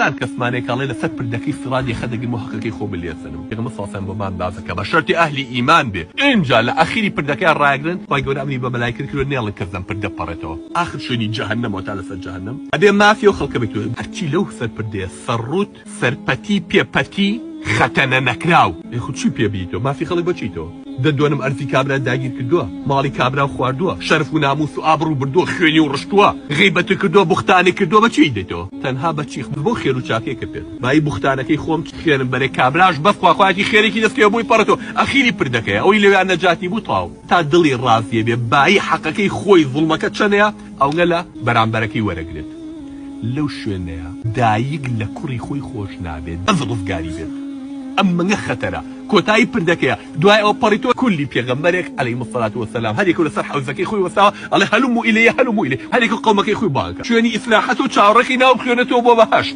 هەزاران کەسمان هەیە کە ئەڵێ لەسەر پردەکەی سیڕات یەخە دەگرم و هەقەکەی خۆم لێ ئەسەنم. پێغەمبەر صلی اللە علیە وسلم بۆمان باس دەکا بە شەرتێ ئەهلی ئیمان بێ ئینجا لە ئەخیری پردەکەیا ڕایەگرن خوای گەورە ئەمری بە مەلایکە کردوە نەیەڵن کەس لەم پردە بپەڕێتەوە ئاخر شوێنی جەهەنەمەوە تا لەسەر جەهەنەم ئەبێ مافی ئەو خەڵکە بێت هەرچی لەو سەر پردەیە سەر ڕووت سەرپەتی پێ پەتی خەتەنە نەکراو. ئێ خو چی پێ بیتۆ مافی خەڵک بە چیتۆ دە دۆنم ئەرزی کابرات داگیر کردوە ماڵی کابراو خواردوە شەرف و ناموس و ئابڕو بردوە خوێنی و ڕشتوە غیبەت کردوە بوختانی کردوە بە چی دەیتۆ تەنها بە چی بۆ خێرو چاکەیە کە پێت بایی بوختانەکەی خۆم خوێنم بەرێ کابراش بەس خواخوایەتی خێرێکی دەست کەوێ بۆی پەڕێتەوە ئەخیری پردەکەیە ئەوەی لەویا نەجاتی بوو تەواو تا دڵی ڕازیە بێ بایی حەقەکەی خۆی زوڵمەکە چەنەیە ئەونە لە بەرامبەرەکەی وەرەگرێت لەو شوێنەیا دایک لە کوڕی خۆی خۆش نابێت بەس ڕزگاری بێت ئەمنە خەتەرە کۆتایی پردەکەیە دوای ئەوە پەڕیتەوە کولی پێغەمبەرێک علیهم الصلاة والسلام هەریەکەو لەسەر حەوزەکەی خۆی وەستاوە ئەڵێ هەلمو الیە هەلمو الیە هەریەکەو قەومەکەی خۆی بانگ کە شوێنی ئیسراحەت و چاوەڕێکی ناو بخوێنێتەوە بۆ بەهەشت.